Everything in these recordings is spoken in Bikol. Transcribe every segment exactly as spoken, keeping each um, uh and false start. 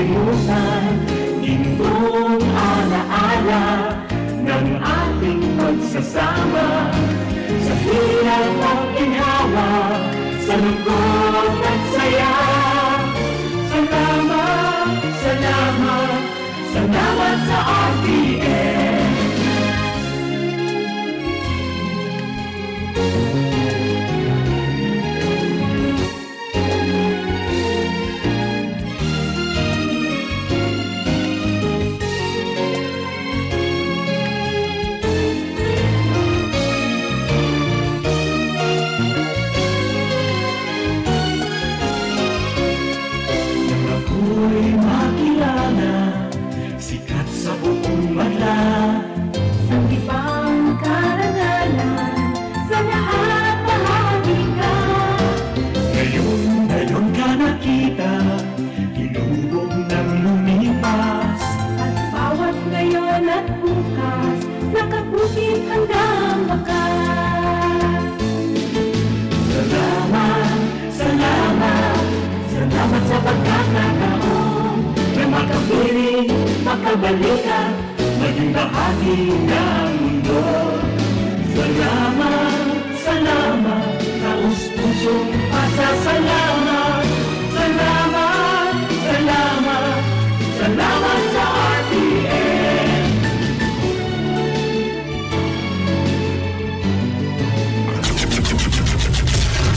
Kalimutan, gintong alaala ng ating pagsasama. Sa hirap at ginhawa, sa lungkot at saya. Salamat, salamat, salamat sa R T N. Nang ako'y makilala, sikat sa buong madla. Nang ibang karangalan, sa lahat bahagi ka. Ngayon, ngayon ka nakita, tinubog ng lumipas. At bawat ngayon at bukas, nakabukid hanggang wakas. Salamat, salamat, salamat sa pagkakataon na makapiling, makabalikan, maging bahagi ng mundo. Salamat, salamat, taos-pusong pasasalamat. Salamat, salamat, salamat sa R T N.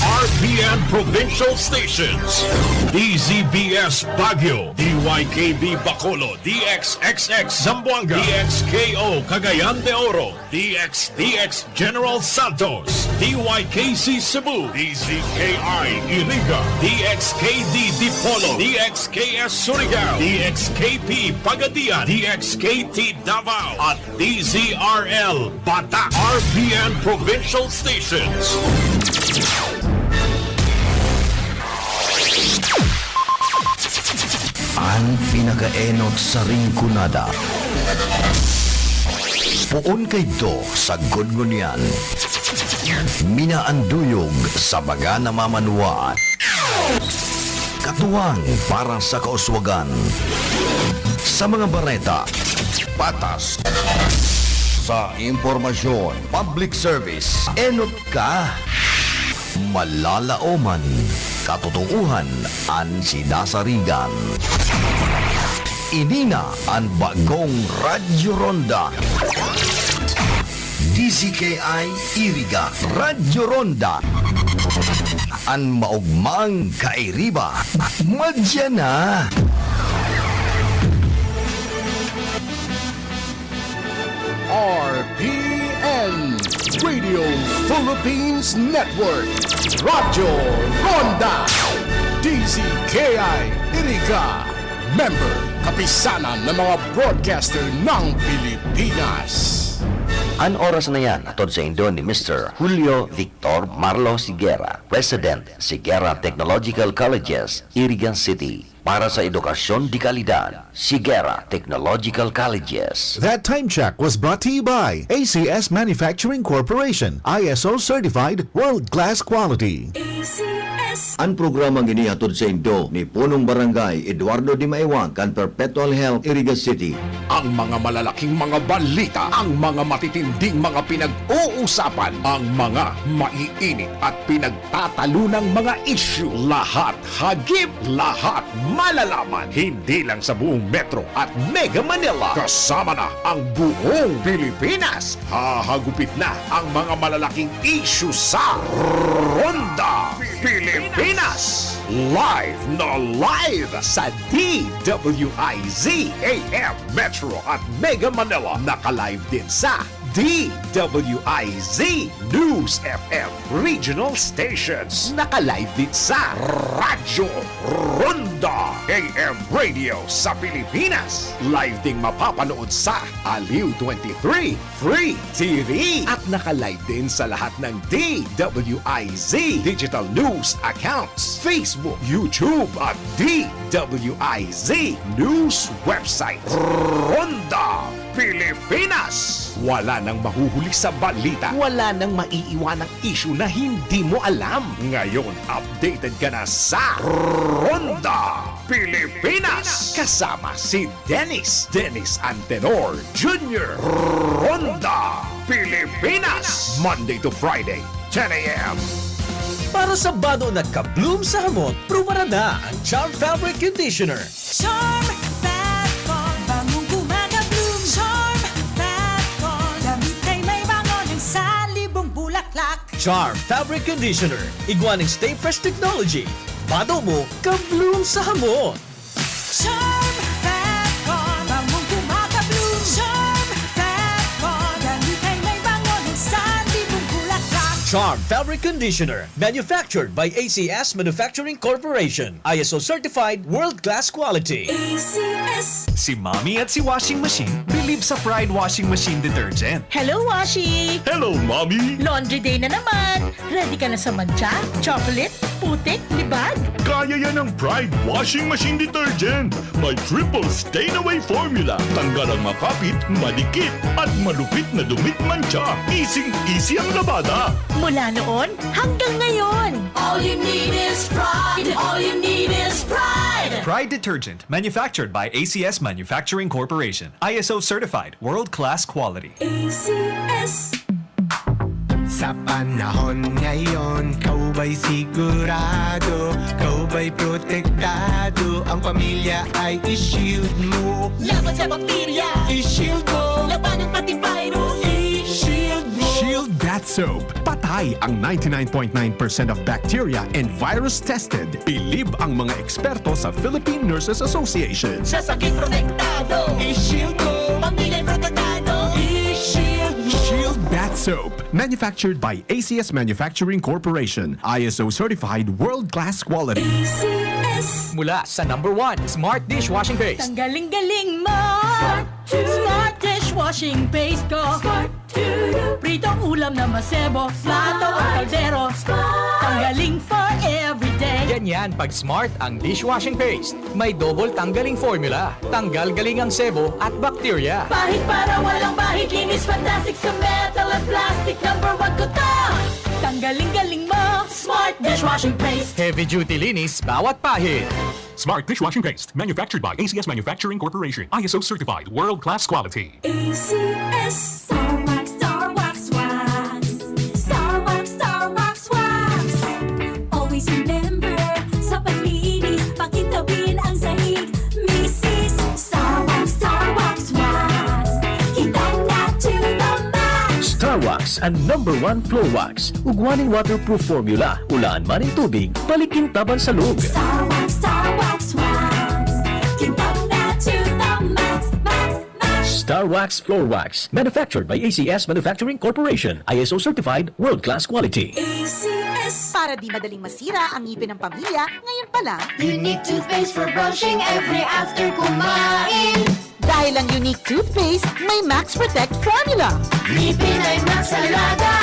R P N Provincial Stations, D Z B S Baguio, D Y K B Bacolod, D X X X Zamboanga, D X K O Cagayan de Oro, D X D X General Santos, D Y K C Cebu, D Z K I Iriga, D X K D Dipolog, D X K S Surigao, D X K P Pagadian, D X K T Davao, at D Z R L Bata, R P N Provincial Stations. An pinakaenot sa Rinconada. Poon kaidto sagkod ngunyan. Minaanduyog sa mga namamanwaan. Katuwang para sa kauswagan. Sa mga bareta, patas. Sa impormasyon, public service, enot ka. Malalaoman, katotoohan an sinasarigan. Ini na an bagong Radyo Ronda. D Z K I Iriga, Radyo Ronda. An maogmang kairiba, madya na. R P N, Radio Philippines Network, Radyo Ronda, D Z K I Iriga, member, Kapisanan ng mga Broadcaster ng Pilipinas. An oras na yan, hatod saindo ni Mister Julio Victor Marlo Sigera, President, Sigera Technological Colleges, Iriga City. Para sa edukasyon de kalidad, Sigera Technological Colleges. That time check was brought to you by A C S Manufacturing Corporation, I S O certified, world-class quality. A C S. An programang ini hatod saindo ni Punong Barangay Eduardo Dimaiwag kan Perpetual Health, Iriga City. Ang mga malalaking mga balita, ang mga matitinding mga pinag-uusapan, ang mga maiinit at pinagtatalunang mga isyu, lahat hagip, lahat malalaman, hindi lang sa buong Metro at Mega Manila, kasama na ang buong Pilipinas. Hahagupit na ang mga malalaking isyu sa Ronda Pilipinas. Live na live sa D W I Z A M Metro at Mega Manila. Naka-live din sa D W I Z News F M Regional Stations. Naka-live din sa Radyo Ronda A M Radio sa Pilipinas. Live ding mapapanood sa Aliw twenty-three Free T V. At naka-live din sa lahat ng D W I Z Digital News Accounts, Facebook, YouTube at D W I Z News Website. Ronda Pilipinas. Wala nang mahuhuli sa balita. Wala nang maiiwanang isyu na hindi mo alam. Ngayon, updated ka na sa Ronda Pilipinas! Kasama si Dennis, Dennis Antenor Junior Ronda, Pilipinas! Monday to Friday, ten a m. Para sa bado na ka-bloom sa hamot, prubaran na ang Charm Fabric Conditioner. Charm Fat Con, bangong kumaga-bloom. Charm Fat Con, damit ay may bango ng salibong bulaklak. Charm Fabric Conditioner, igwa ning Stay Fresh Technology. Bado mo, ka-bloom sa hamot. Charm Fat Con, bangong kumaga-bloom. Charm Fat Con, damit ay may bango ng salibong bulaklak. Charm Fabric Conditioner, manufactured by A C S Manufacturing Corporation. I S O certified, world-class quality. A C S. Si Mommy at si Washing Machine bilib sa Pride Washing Machine Detergent. Hello, Washi! Hello, Mommy! Laundry day na naman! Ready ka na sa mantsa, chocolate, putik, libag? Kaya yan ng Pride Washing Machine Detergent. May triple stain away formula. Tanggal ang makapit, madikit, at malupit na dumit mantsa. Easy-easy ang labada. Mula noon hanggang ngayon. All you need is Pride. All you need is Pride. Pride Detergent, manufactured by A C S Manufacturing Corporation. I S O certified, world-class quality. A C S. Sa panahon ngayon, ikaw ba'y sigurado? Ikaw ba'y protektado? Ang pamilya ay i-shield mo. Laban sa bakterya, i-shield mo. Labanan pati virus, i-shield mo. Shield Bath Soap. Patay ang ninety-nine point nine percent of bacteria and virus tested. Bilib ang mga eksperto sa Philippine Nurses Association. Sa sakit protektado, i-shield mo. Pamilya protektado, i-shield mo. Shield Bath Soap. Manufactured by A C S Manufacturing Corporation. I S O certified, world-class quality. A C S. Mula sa number one, Smart Dishwashing Paste. Tanggaling-galing mo! Smart Dishwashing Paste ko. Pritong ulam na masebo, plato o kaldero. Tanggaling for everyday. Ganyan pag Smart ang dishwashing paste. May double tanggaling formula. Tanggal galing ang sebo at bakterya. Pahid para walang bahid, linis fantastic sa metal at plastic. Number one ko to. Tanggaling-galing mo, Smart Dishwashing Paste. Heavy duty linis bawat pahid. Smart Dishwashing Paste, manufactured by A C S Manufacturing Corporation. I S O certified, world-class quality. A C S. Star Wax, Star Wax, Wax. Star Wax, Star Wax, Wax. Always remember, sa paglinis, pakintabin ang sahig. Misis, Star Wax, Star Wax, Wax. Kintab na to the max. Star Wax, ang number one floor wax. Ugwa nin waterproof formula, ulaan man nin tubig, balik kintab an salog. Star Wax, Star Wax, Wax. Kintab na to the max, max, max. Star Wax Floor Wax, manufactured by A C S Manufacturing Corporation, I S O certified, world-class quality. A C S. Para di madaling masira ang ngipin ng pamilya, ngayon pa lang. Unique toothpaste for brushing every after kumain. Dahil ang Unique Toothpaste may Max Protect Formula. Ngipin ay Max Alaga,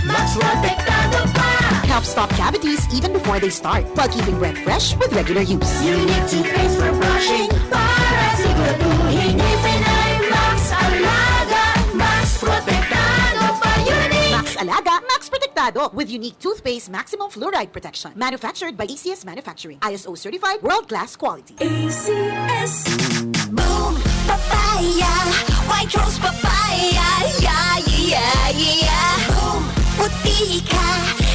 Max Protektado pa. Helps stop cavities even before they start, while keeping breath fresh with regular use. Unique Toothpaste for brushing para siguraduhin ngipin ay Max Alaga, Max Protektado pa. Unique! Max Alaga, Max Protektado with Unique Toothpaste Maximum Fluoride Protection. Manufactured by A C S Manufacturing. I S O certified, world-class quality. A C S. Boom! Papaya! White Rose Papaya! Yeah, yeah, yeah, yeah! Boom! Puti ka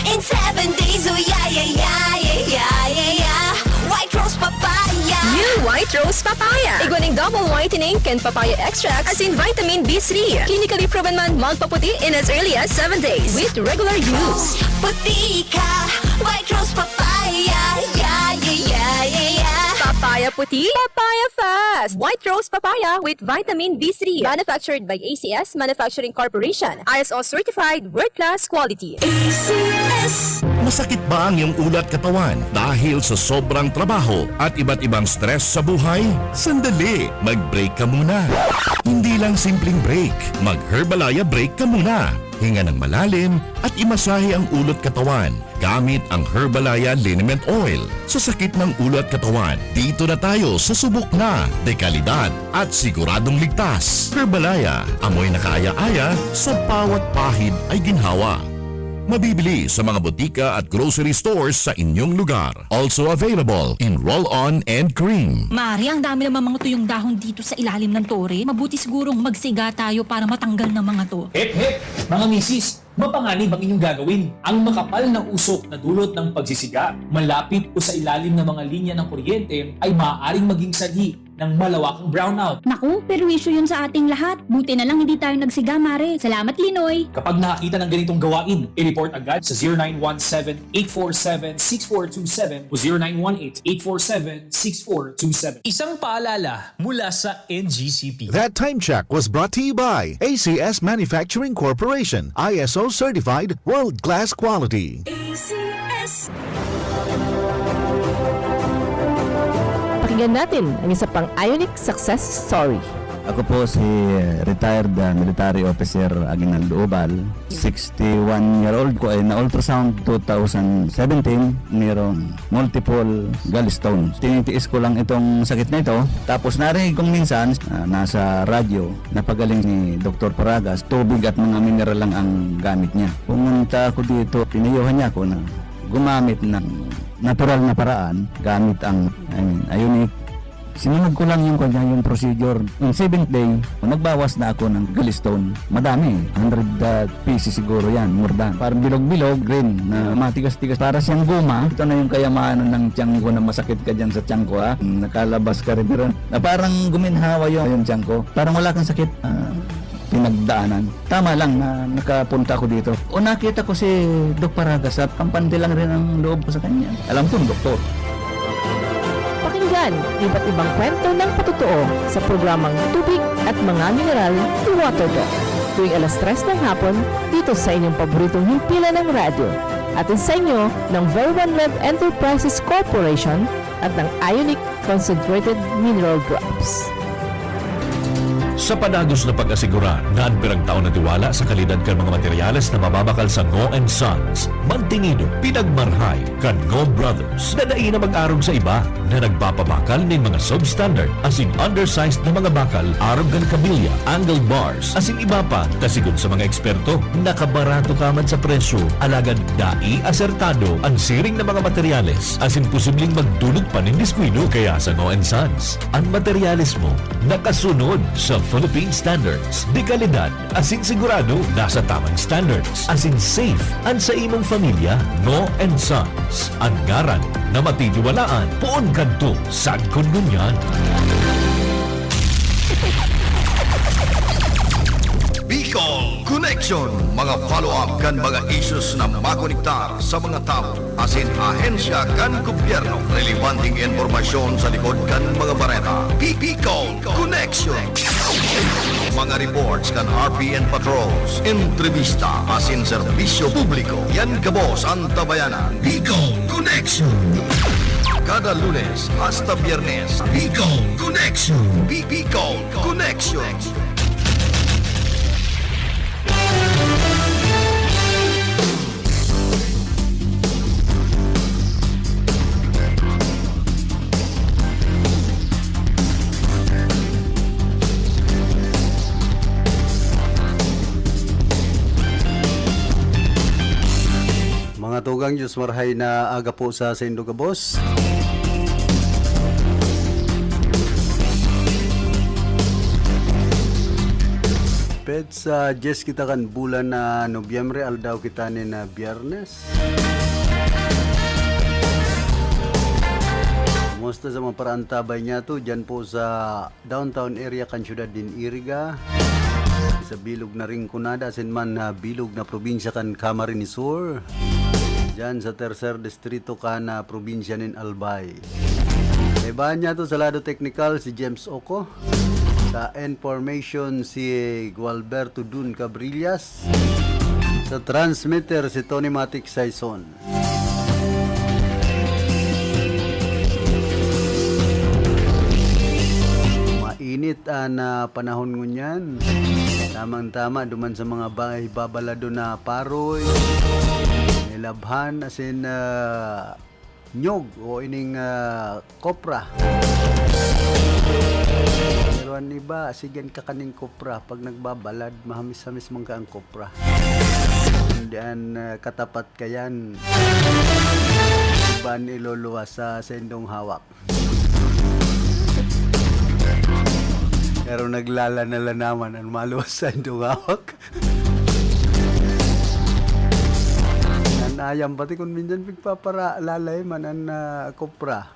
in seven days! Oh, yeah, yeah, yeah, yeah, yeah, yeah, yeah! White Rose Papaya! New White Rose Papaya! Igwa ning double whitening kan papaya extract asin vitamin B three. Clinically proven man magpaputi in as early as seven days with regular use. Puti ka! White Rose Papaya! Yeah, yeah, yeah, yeah, yeah! Papaya puti, papaya fast! White Rose Papaya with vitamin B three. Manufactured by A C S Manufacturing Corporation. I S O certified, world-class quality. A C S. Masakit ba ang iyong ulo at katawan dahil sa sobrang trabaho at iba't ibang stress sa buhay? Sandali, mag-break ka muna. Hindi lang simpleng break, mag-Herbalaya break ka muna. Hinga ng malalim at imasahe ang ulo at katawan gamit ang Herbalaya Liniment Oil. Sa sakit ng ulo at katawan, dito na tayo sa subok na, dekalidad at siguradong ligtas. Herbalaya, amoy na kaaya-aya, sa bawat pahid ay ginhawa. Mabibili sa mga botika at grocery stores sa inyong lugar. Also available in roll-on and cream. Mare, ang dami namang mga tuyong dahon dito sa ilalim ng tore. Mabuti sigurong magsiga tayo para matanggal ng mga to. Hep, hep! Mga misis, mapanganib ang inyong gagawin. Ang makapal na usok na dulot ng pagsisiga, malapit o sa ilalim ng mga linya ng kuryente ay maaaring maging sanhi ng malawakang brownout. Naku, perwisyo yun sa ating lahat. Buti na lang hindi tayo nagsiga, Mare. Salamat, Linoy. Kapag nakakita ng ganitong gawain, i-report agad sa zero nine one seven, eight four seven, six four two seven o zero nine one eight, eight four seven, six four two seven. Isang paalala mula sa N G C P. That time check was brought to you by A C S Manufacturing Corporation, I S O certified, world-class quality. A C S. Pakinggan natin ang isa pang Ionic success story. Ako po si retired, ah, military officer Aguinaldo Ubal, sixty-one year old ko, ay na-ultrasound two thousand seventeen, mayroong multiple gallstones. Tinitiis ko lang itong sakit na ito. Tapos narinig kong minsan, ah, nasa radyo, napagaling ni Doktor Paragas, tubig at mga mineral lang ang gamit niya. Pumunta ako dito, pinayuhan niya ako na gumamit ng natural na paraan gamit ang, I mean, Ionic. Sinunod ko lang yung kanya, yung procedure. Yung seventh day, nagbawas na ako ng gallstone. Madami, hundred, ah, pieces siguro yan, more than. Parang bilog-bilog, green, na matigas-tigas. Para siyang guma. Ito na yung kayamanan ng tiyan ko na masakit ka dyan sa tiyan ko, ha? Nakalabas ka rin, pero na parang guminhawa yung, yung tiyan ko. Parang wala kang sakit. Ah, pinagdaanan. Tama lang na nakapunta ako dito. O nakita ko si Doc Paragas at kampante lang rin ang loob ko sa kanya. Alam kong doktor. Pakinggan iba't ibang kwento ng patotoo sa programang Tubig at Mga Mineral ni Water Doc. Tuwing alas tres ng hapon, dito sa inyong paboritong himpilan ng radyo. Hatid sa inyo ng Verwan Med Enterprises Corporation at ng Ionic Concentrated Mineral Drops. Sa padagos na pag-asigurar na an piragtao na tiwala sa kalidad kan mga materyales na mababakal sa Ngo and Sons, mantinido, pinagmarhay kan Ngo Brothers na dai na mag-arog sa iba na nagpapabakal nin mga substandard asin undersized na mga bakal arog kan kabilya, angle bars, asin iba pa, ta sigon sa mga eksperto, nakabarato ka man sa presyo, alagad dai asertado an siring na mga materyales asin posibleng magdulot pa nin diskuido. Kaya sa Ngo and Sons, an materyales mo nakasunod sa Philippine standards, de kalidad asin sigurado nasa tamang standards asin safe an sa imong pamilya. Ngo and Sons, an ngaran na matitiwalaan poon kadto sagkod ngunyan. Bicol Connection, mga follow-up kan mga issues na makonektar sa mga tawo asin ahensya kan gobyerno. Relebanteng impormasyon sa likod kan mga bareta. Bi-, Bicol Connection. Mga reports kan R P N patrols, entrevista asin serbisyo publiko. Yan gabos an tabayanan. Bicol Connection. Kada Lunes hasta Biyernes, Bicol Connection. Bi-, Bicol Connection. Mga tugang, Diyos marhay na aga po sa saindo gabos. Petsa diyes kita kan bulan na Nobyembre, aldaw kita nin, ah, Biyernes. Kumusta sa mga paraantabay niyato dyan po sa downtown area kan siyudad nin Iriga, sa bilog na Rinconada, asin man, ah, bilog na probinsya kan Camarines Sur, dyan sa tercer distrito kan, ah, probinsya nin Albay. Kaibahan niyato sa lado teknikal si James Oco, sa information si Gualberto Dun Cabrillas, sa transmitter si Tony Matic Saison. Mainit an, ah, panahon ngunyan. Tamang-tama duman sa mga bahay babalado na paroy, nilabhan, asin, ah, nyog o ining, ah, kopra. Pero an iba, sige an kakaning kopra. Pag nagbabalad, mahamis-hamis man ka ang kopra. An Diyan, ah, katapat kayan. Iban iluluwas sa sendong hawak. Pero naglalana-lana man an maluwas sa indong hawak. An ayam pati kun minsan pigpaparalala man an, ah, kopra.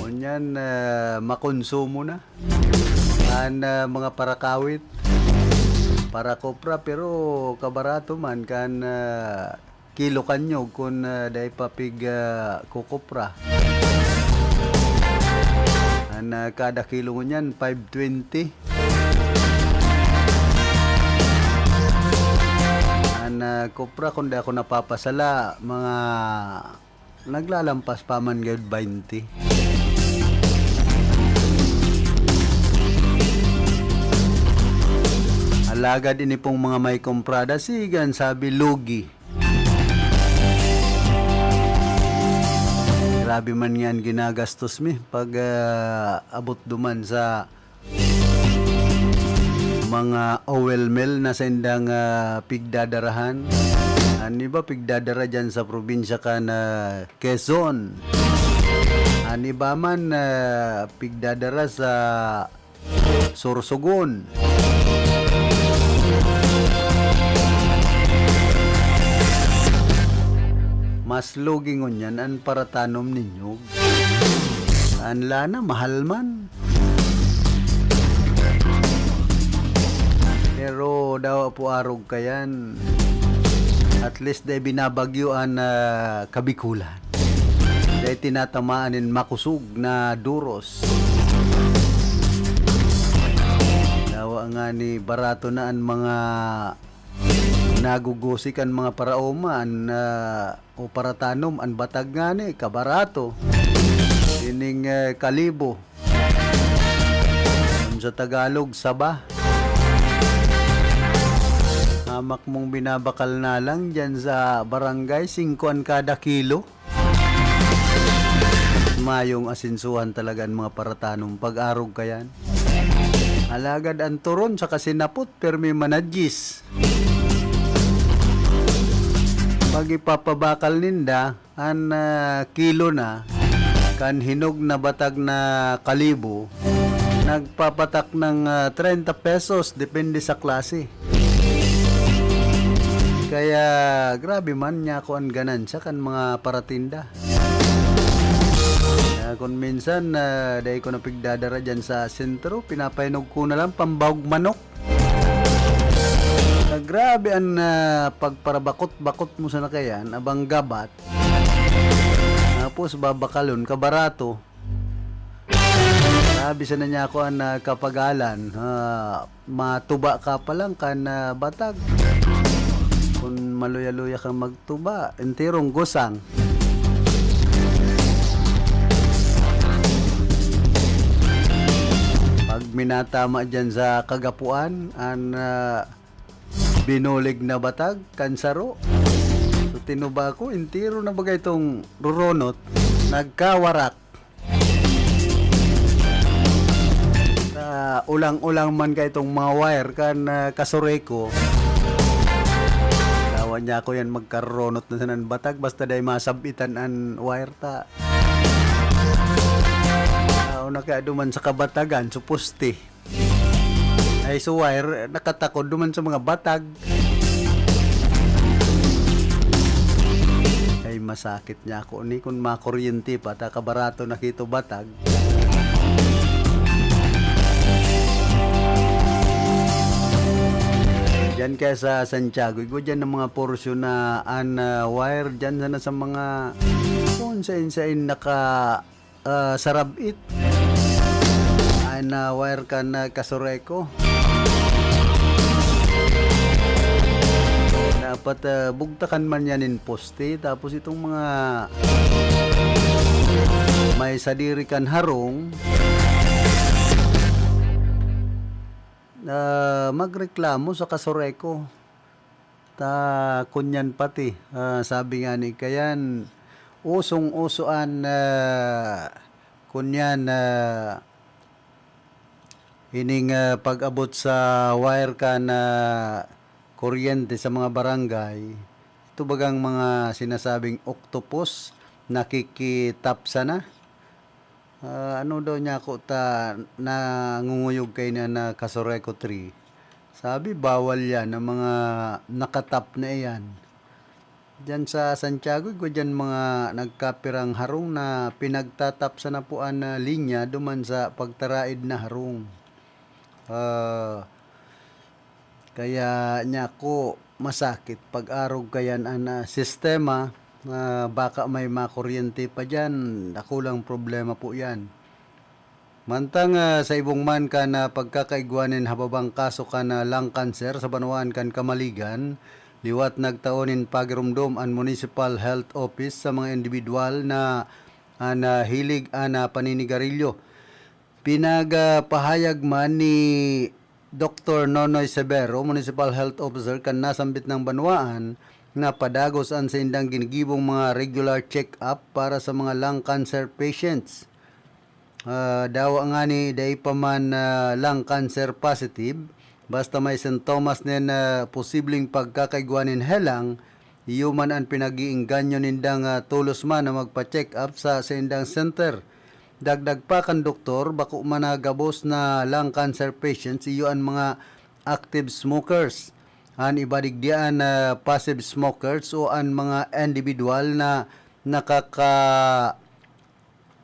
Ngunyan, ah, makonsumo na an, ah, mga parakawit, parakopra, pero kabarato man kan, ah, kilo kan nyog kun, ah, dai pa pig, ah, kukupra. An, ah, kada kilo ngunyan, five twenty. An, ah, kopra, kun di ako napapasala, mga naglalampas pa man gayod baynte. Alagad ini pong mga may komprada, sigan sabi, lugi. Grabe man nga an ginagastos mi pag, ah, abot duman sa mga oil mill na saindang, ah, pigdadarahan. An iba pigdadara diyan sa probinsya kan, ah, Quezon. An iba man, ah, pigdadara sa Sorsogon. Mas lugi ngunyan an paratanom nin nyog. An lana, mahal man. Pero dawa po arog kayan. At least dai binabagyo an, ah, Kabikulan. Dai tinatamaan nin makosog na duros. Dawa ngani barato na an mga nagugusik, an mga paraoma, an, ah, o paratanom, an batag ngani, kabarato. Ining, eh, kalibo. Kun sa Tagalog, saba. Hamak mong binabakal na lang diyan sa barangay, singko an kada kilo. Mayong asensuhan talaga an mga paratanom pag-arog kayan. Alagad an turon saka sinapot, permi manadjis. Pag ipapabakal ninda, an, ah, kilo na kan hinog na batag na kalibo, nagpapatak ng, ah, treinta pesos, depende sa klase. Kaya grabe man, nyako an ganansya kan mga paratinda. Kaya kun minsan, ah, dai ko na pigdadara diyan sa sentro, pinapahinog ko na lang pambawog manok. Na grabe an, ah, pagparabakot-bakot mo sana kayan, abang gabat. Tapos babakalon, kabarato. Grabe sana nyako an, ah, kapagalan. Ah, matuba ka pa lang kan, ah, batag. Kun maluya-luya kang magtuba, enterong gusang. Pag minatama diyan sa kagapuan, an, ah, binulig na batag kan saro. So, tinuba ko, entero na baga itong ruronot, nagkawarak. Sa ulang-ulang man ka itong mga wire kan, ah, kasureko. Gawa niya ako yan, magkaruronot na sanan batag, basta dai masabitan an wire ta. Tao na kaya duman sa kabatagan, supusti. Ay, so wire, nakatakod duman sa mga batag. Ay, masakit niya ako ni kun makuryente pa, ta kabarato na kito batag. Diyan kaya sa Santiago, igwa diyan ng mga porsyon na an, ah, wire diyan sana sa mga kung sain-sain naka, ah, sarab-it. An, ah, wire kan, ah, kasureko. Dapat, ah, bugtakan man yan in poste. Tapos itong mga may sadiri kan harong, ah, magreklamo sa kasureko. Ta, kunyan pati, ah, sabi nga ni kayan, usong-uso an, ah, kunyan, ah, ining, ah, pag-abot sa wire kan, ah, kuryente sa mga barangay, ito bagang mga sinasabing octopus, nakikitapsa na. Ah, ano daw niya ako ta nangunguyog kaini na Casureco tree. Sabi, bawal yan, ang mga nakatap na iyan. Diyan sa Santiago, igwa diyan mga nagkapirang harong na pinagtatapsa na po an, ah, linya duman sa pagtaraid na harong. Ah, kaya niya ako masakit pag-arog kayan an, ah, sistema, ah, baka may makuryente pa diyan, dakulang problema po yan. Mantang, ah, sa ibong man kan, ah, pagkakaigwa nin hababang kaso kan, ah, lung cancer sa banwaan kan Camaligan, liwat nagtao nin pagiromdom an Municipal Health Office sa mga indibidwal na an, ah, hilig an, ah, paninigarilyo. Pinagpahayag man ni Doktor Nonoy Severo, Municipal Health Officer kan nasambit nang banwaan, na padagos an saindang ginigibong mga regular check-up para sa mga lung cancer patients. Ah, dawa ngani dai pa man, ah, lung cancer positive, basta may sintomas nin, ah, posibleng pagkakaigwa nin helang, iyo man an pinag-iingganyo nindang, ah, tolos man na magpa-check-up sa saindang center. Dagdag pa kan doktor, bako man na gabos na lung cancer patients, iyo an mga active smokers. An iba digdi an, ah, passive smokers o an mga indibidwal na nakaka-,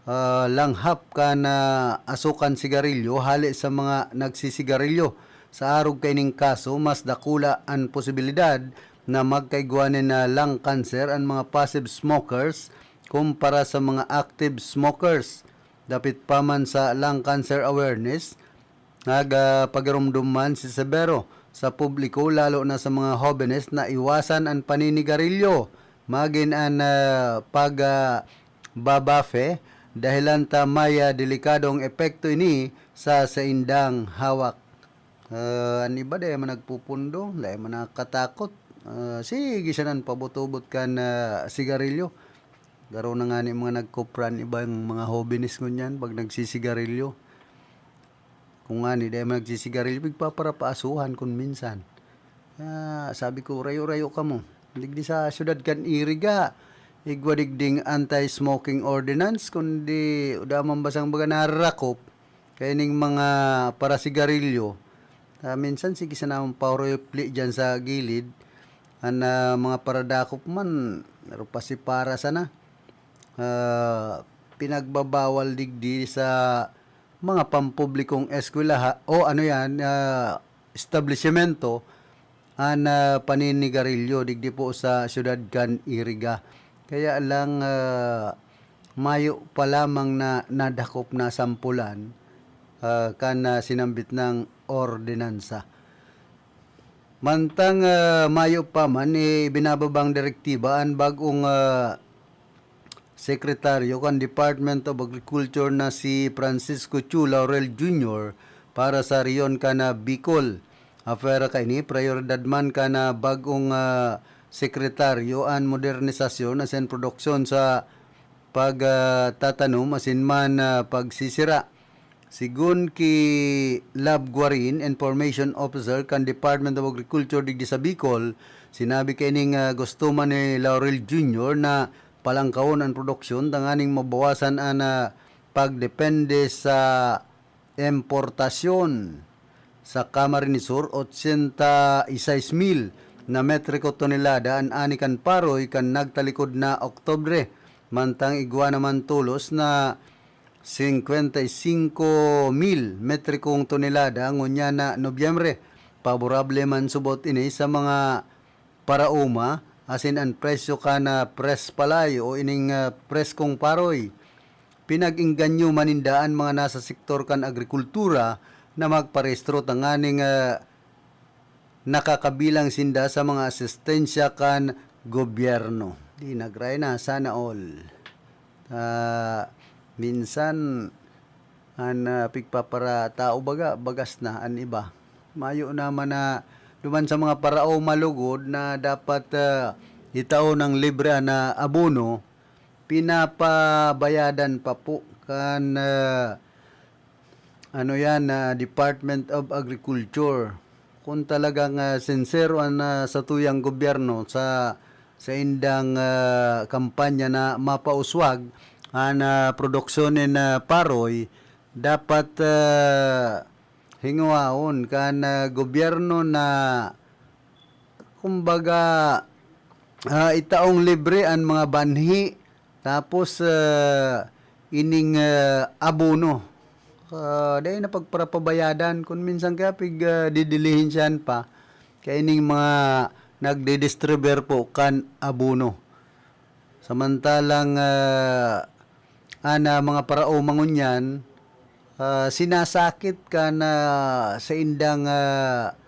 ah, langhap kan, ah, asokan sigarilyo hale sa mga nagsisigarilyo. Sa arog kaining kaso, mas dakula an posibilidad na magkaigwa nin, ah, lung cancer an mga passive smokers kumpara sa mga active smokers. Dapit pa man sa lung cancer awareness, nagpagiromdom man si Severo sa publiko, lalo na sa mga hobenes, na iwasan an paninigarilyo, magin an, ah, pag, ah, babafe, dahelan ta may, ah, delikadong epekto ini sa saindang hawak. Ah, an iba dai man nagpupundo, dai man nakakatakot. Ah, sige, siya nan pabutobot kan, ah, sigarilyo. Garo na ngani mga nagkupra an ibang mga hobenes ngunyan pag nagsisigarilyo. Kung ngani, dai man nagsisigarilyo, pigpaparapaasuhan kun minsan. Ah, sabi ko, "Rayo-rayo kamo." Digdi sa syudad kan Iriga, igwa digding anti-smoking ordinance, kundi uda man basang baga nararakop kaining mga parasigarilyo. Ah, minsan, sige sana mong pauripli diyan sa gilid. An, ah, mga paradakop man, narupasipara sana. Ah, pinagbabawal digdi sa mga pampublikong eskwelaha o ano yan, ah, establisimento, an, ah, paninigarilyo digdi po sa siyudad kan Iriga. Kaya lang, ah, mayo pa lamang na nadakop na sampulan, ah, kan, ah, sinambit ng ordinansa. Mantang, ah, mayo pa man, eh, ibinababang direktiba an bag-ong, ah, sekretaryo kan Department of Agriculture na si Francisco Chu Laurel Junior para sa rehiyon kan, ah, Bicol. Afera kaini, prayoridad man kan, ah, bag-ong, ah, sekretaryo an modernisasyon asin produksyon sa pag, ah, tatanom asin man, ah, pagsisira. Sigun ki Lab Guarin, Information Officer kan Department of Agriculture digdi sa Bicol, sinabi kaining, ah, gusto man ni Laurel Junior na palangkawon an produksyon tanganing mabawasan an, ah, pagdepende sa importasyon. Sa Camarines Sur, ochenta y seis mil na metriko tonelada an ani kan paroy kan nagtalikod na Oktubre, mantang igwa naman tolos na singkwenta y singko mil metrikong tonelada ngunyan na Nobyembre. Paborable man subot ini sa mga paraoma, asin an presyo kan, ah, press palay o ining, ah, preskong paroy. Pinag-engganyo man ninda an mga nasa sektor kan agrikultura na magparehistro tanganing, ah, nakakabilang sinda sa mga asistensya kan gobyerno. Di nagray na, sana all. Ah, minsan, an, ah, pigpaparatao baga, bagas na an iba. Mayo naman na duman sa mga paraoma lugod na dapat, ah, itao ng libre na abono, pinapabayadan pa po kan, ah, ano yan, ah, Department of Agriculture. Kung talagang, ah, sinsero an, ah, satuyang gobyerno sa, sa indang, ah, kampanya na mapauswag an, ah, produksyon nin, ah, paroy, dapat, ah, hingwaon kan, ah, gobyerno na, kumbaga, ah, itaong libre an mga banhi, tapos, ah, ining, ah, abono, ah, dai na pagparapabayadan. Kun minsan kaya pig, ah, didilihin siyan pa, kaya ining mga nagdidistribuer po kan abono. Samantalang, ah, an, ah, mga paraoma ngunyan, ah, sinasakit kan, ah, saindang, ah,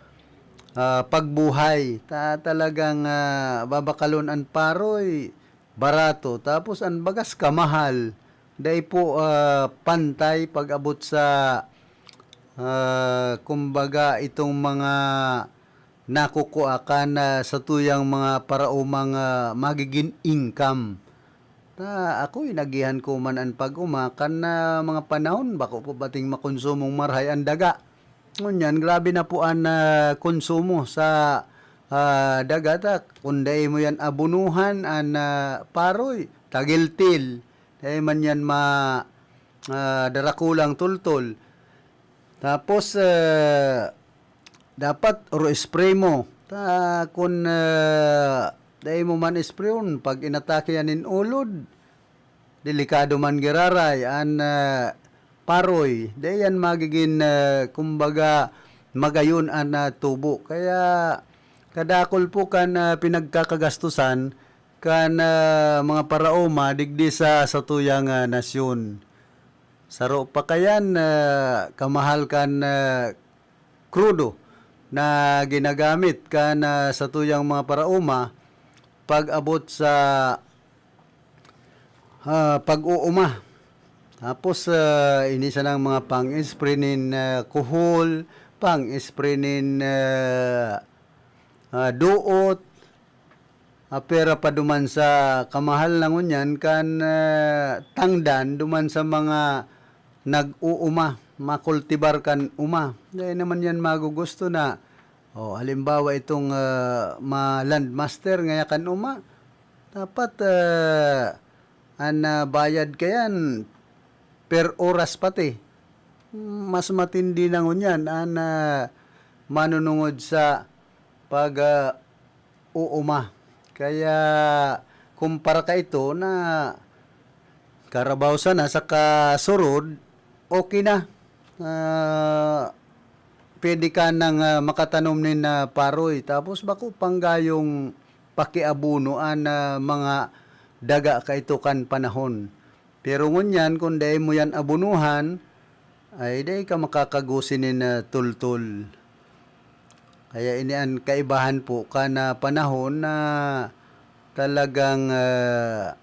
ah, pagbuhay. Ta-, talagang, ah, babakalon an paroy, barato. Tapos an bagas, kamahal. Dai po, ah, pantay pag-abot sa, ah, kumbaga, itong mga nakukua kan, ah, satuyang mga paraomang, ah, magigin income. Ta, ako'y inagihan ko man an pag-oma kan, ah, mga panahon, bako po bating makonsumong marahay an daga. Ngunyan, grabe na po an, ah, konsumo sa, ah, daga. Ta, kun dai mo yan abunuhan, an, ah, paroy, tagiltil. Dai man yan ma-, ah, darakulang tultol. Tapos, ah, dapat oro spray mo. Ta, kun, ah, dai mo man sprayhon, pag inatake yan nin ulod, delikado man giraray an, ah, paroy. Dai yan magigin, ah, kumbaga, magayon an, ah, tubo. Kaya kadakol po kan, ah, pinagkakagastusan kan, ah, mga paraoma digdi sa satuyang, ah, nasyon. Saro pa kayan, ah, kamahal kan, ah, krudo na ginagamit kan, ah, satuyang mga paraoma pag-abot sa, ah, pag-uuma. Tapos, ah, ini sanang mga pang-spray nin, ah, kuhol, pang-spray nin, ah, ah, duot, apera pa duman sa kamahal na ngunyan kan, ah, tangdan duman sa mga nag-uuma, makultibar kan uma. Dai naman yan magugusto na, oh, halimbawa, itong, ah, ma-landmaster ngaya kan uma, dapat, ah, an, ah, bayad kayan per oras pati. Mas matindi na ngunyan an, ah, manunungod sa pag, ah, uuma. Kaya kumpara kaito na karabaw sana saka surod, okay na. Ah, pwede ka nang, ah, makatanom nin, ah, paroy. Tapos bako pang gayong pakiabono an, ah, mga daga kaito kan panahon. Pero ngunyan, kun dai mo yan abonohan, ay dai ka makakagusi nin, ah, tultol. Kaya ini an kaibahan po kan, ah, panahon na talagang, ah,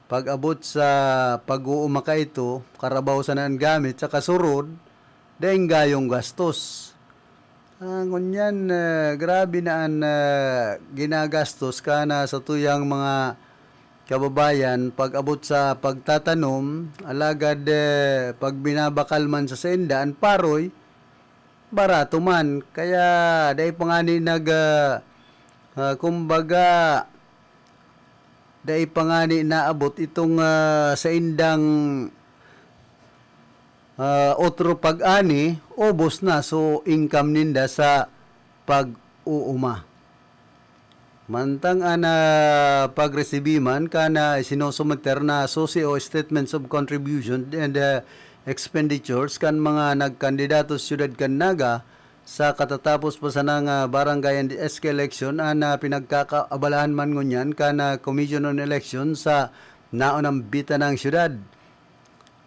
pag-abot sa pag-uuma kaito, karabaw sana an gamit, saka surod, daing gayong gastos. Ah, ngunyan, ah, grabe na an, ah, ginagastos kan, ah, satuyang mga kababayan pag-abot sa pagtatanom, alagad, eh, pag binabakal man sa sainda an paroy, barato man. Kaya dai pa ngani nag, ah, ah, kumbaga, dai pa ngani naabot itong, ah, saindang, ah, otro pag-ani, ubos na. So, income ninda sa pag-uuma. Mantang an, ah, pagresibi man kan, ah, sinusumeter na susi o statements of contribution and, ah, expenditures kan mga nagkandidato sa siyudad kan Naga, sa katatapos pa sanang, ah, barangay and S K election, an, ah, pinagkakaabalahan man ngunyan kan, ah, Commission on Election sa naunang bitanang siyudad.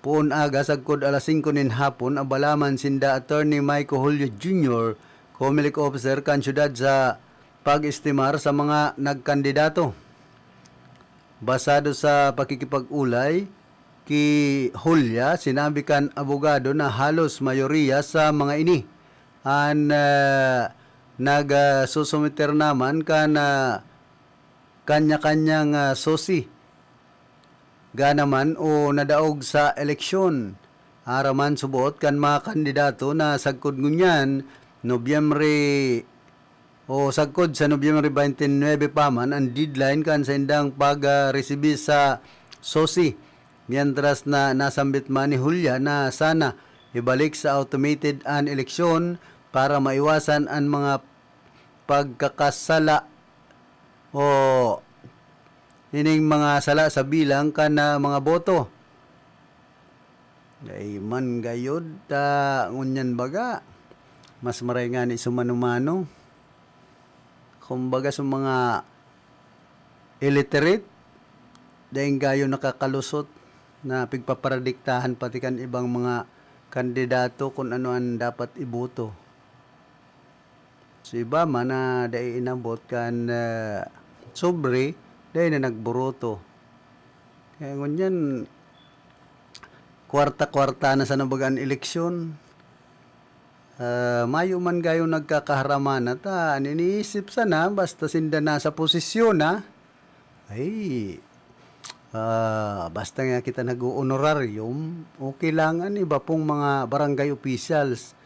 Poon aga, sagkod alas singko nin hapon, abala man sinda Attorney Mike Julio Junior, Comelec officer kan siyudad, sa pag-estimar sa mga nagkandidato. Basado sa pakikipag-ulay ki Julia, sinabi kan abogado na halos mayoriya sa mga ini an, ah, nag, ah, susumiter naman kan, ah, kanya-kanyang, ah, susi. Gana man o nadaog sa eleksyon. Aram man subot kan mga kandidato na sagkod ngunyan, Nobyembre o sagkod sa Nobyembre twenty-nine pa man ang deadline kan saindang pag-resibi sa SOSI, mientras na nasambit man ni Julia na sana ibalik sa automated an eleksyon para maiwasan an mga pagkakasala o ining mga sala sa bilang kan, ah, mga boto. Dai man gayud ta ngunyan baga, mas maray ngani sumano-mano. Kumbaga, sa mga illiterate, dai gayo nakakalusot na pigpaparadiktahan pati kan ibang mga kandidato kun ano an dapat iboto. Sa iba man na dai inabot kan, ah, sobre, dai na nagboroto. Kaya ngunyan, kwarta-kwarta na sana baga an eleksyon. Ah, mayo man gayo nagkakaharamanan ta, an iniisip sana, basta sinda nasa posisyon na, ay, ah, basta nga kita nag-o-honorarium, okay lang an iba pong mga barangay officials.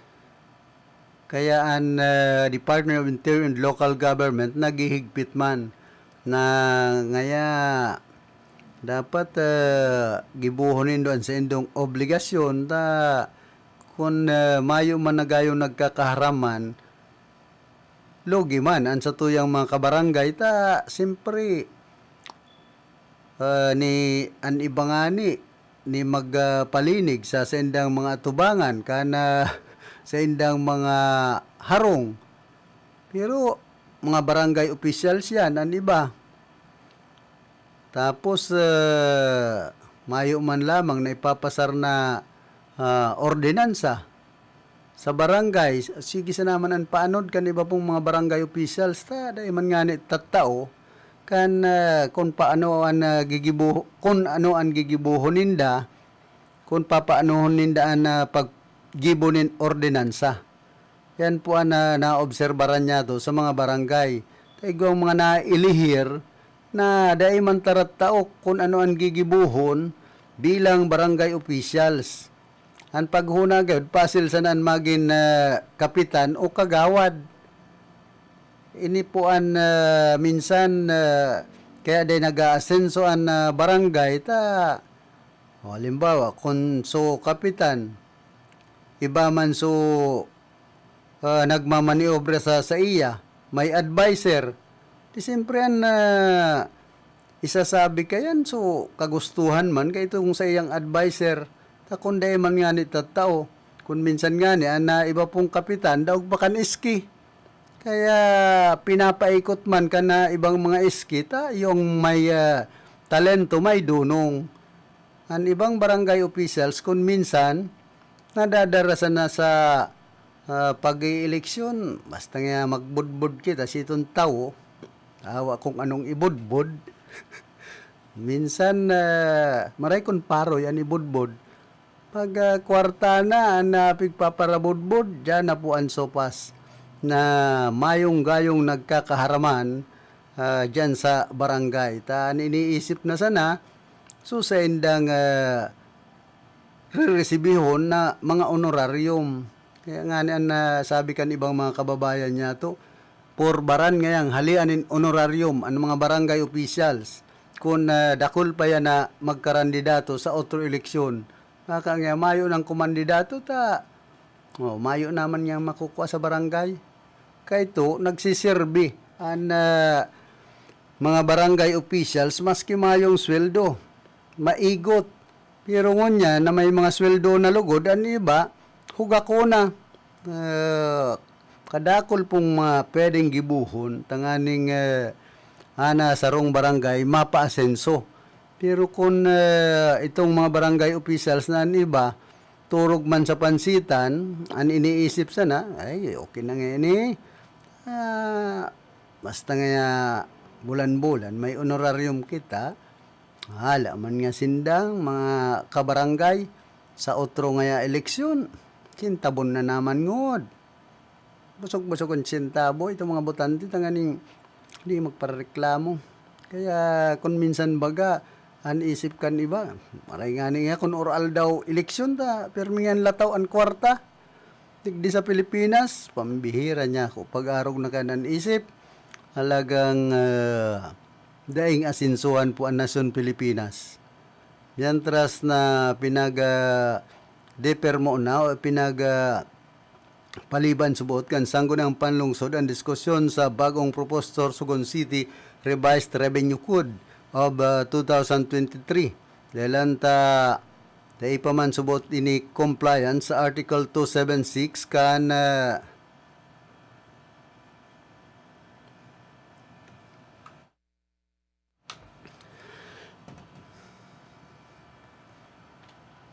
Kaya an, ah, Department of Interior and Local Government naghihigpit man na ngaya dapat, ah, gibohon nindo an saindong obligasyon ta kun, ah, mayo man na gayong nagkakaharam man, lugi man an satuyang mga kabarangay ta siyempre, ah, ni an iba ngani ni mag, ah, palinig sa saindang mga atubangan kan, ah, saindang mga harong. Pero mga barangay officials yan an iba. Tapos, ah, mayo man lamang na ipapasar na, ah, ordinansa sa barangay. Sige sana man an paanod kan iba pong mga barangay officials, ta dai man ngani tattao kan, ah, kun paano an, ah, gigibo-, kun ano an gigibohon ninda, kun papaanohon ninda an, ah, paggibo nin ordinansa. Yan po an, ah, naobserbaran niyato sa mga barangay. Ta igwang mga nailihir na dai man ta tattao kun ano an gigibohon bilang barangay officials. An paghona gayud, pasil sana an magin, ah, kapitan o kagawad. Ini po an, ah, minsan, ah, kaya dai nag-aasenso an, ah, barangay ta, o, halimbawa, kun so kapitan, iba man so, ah, nagmamaniobra sa saiya, may adviser. Di siyempre an, ah, isasabi kaiyan, so kagustuhan man kaitong saiyang adviser. Ta kun dai man ngani tattao, kun minsan ngani an, ah, iba pong kapitan daog pa kan iski. Kaya pinapaikot man kan, ah, ibang mga iski ta yung may, ah, talento, may dunong. An ibang barangay officials kun minsan nadadara sana sa, ah, pag-eeleksyon, basta nga magbudbod kita, siton tawo, awa kung anong ibudbod. Minsan, ah, maray kun paroy an ibudbod. Pag, ah, kwarta na an, ah, pigpaparabudbod, diyan na po an sopas na mayong gayong nagkakaharaman, ah, diyan sa barangay. Ta an iniisip na sana, so saindang, ah, reresibihon na mga honorarium. Kaya ngani an, ah, sabi kan ibang mga kababayan niyato, purbaran ngayang halean nin honorarium an mga barangay officials kun, ah, dakul pa yan na magkarandidato sa otro eleksyon. Baka nga mayo nang kumandidato ta, oh, mayo naman niyang makukua sa barangay. Kaito, nagsiserbi an, ah, mga barangay officials maski mayong sweldo, maigot. Pero ngunyan na may mga sweldo na lugod, an iba, hugakon na. Ah, kadakul pong mga pwedeng gibohon tanganing, ah, ana sarong barangay mapaasenso. Pero kun, ah, itong mga barangay officials na an iba, turog man sa pansitan, an iniisip sana, "Ay, okay na nga ini. Ah, basta nga bulan-bulan may honorarium kita." Hala man nga sindang mga kabarangay, sa otro ngaya eleksyon, sintabon na naman ngod. Busog-busog an sintabo itong mga botante tanganing di magpareklamo. Kaya kun minsan baga, an isip kan iba, maray ngani nga kun or aldaw eleksyon ta, pirmi ngan lataw an kwarta. Digdi sa Pilipinas, pambihira niya ako. Pag-arog na kan an isip, talagang, ah, daing asensuhan po ang nasyon Pilipinas. Mientras na pinag, ah, deper mo na o pinag, ah, paliban subot kan Sangguniang Panlungsod ang diskusyon sa bagong proposed Sorsogon City Revised Revenue Code of, ah, two thousand twenty-three. Dahelan ta, dai pa man subot ini compliance sa Article two seven six kan, ah,